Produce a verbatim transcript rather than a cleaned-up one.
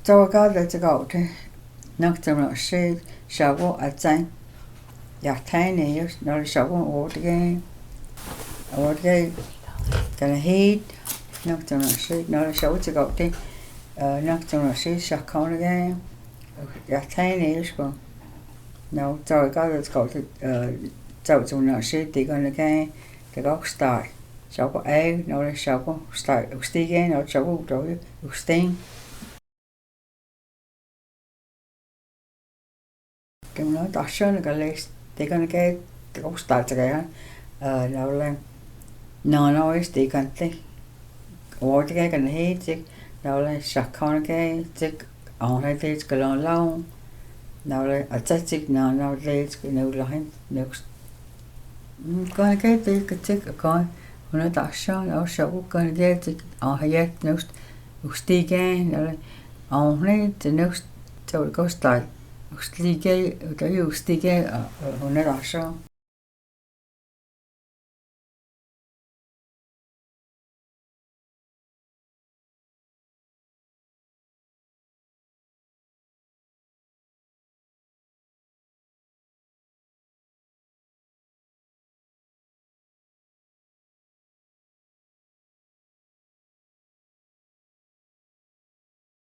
Sawa kate tekaute, nang tekaute, sawa atsen. Yateni yus, nole sawa otige. Otige. Kanahit, nang tekaute, nole sawa tekaute. Nang tekaute, sakonige. Yateni yus ko. Nau sawa kate tekaute, sawa tekaute, tikanige. Tekaute. Sawa e, nole sawa, stai, ustige, nole sawa, uto, usting. Ke no ta shen ka les, tikanige, tekaute, tekaute, nole, no, no, es tikante. Otige, kanahit, tik, nole, sakonige, tik, onhe, tik, kalon, lon. Nole, atsetik, no, no, tik, no, lohin, nus. Kanike, tik, tik, kon, una ta shen, o, sawa, kanike, tik, onhe, yet, nus, ustige, nole, onhe, tik, nus, sawa, kostai. Ustige, uto, ustige, una ta shen.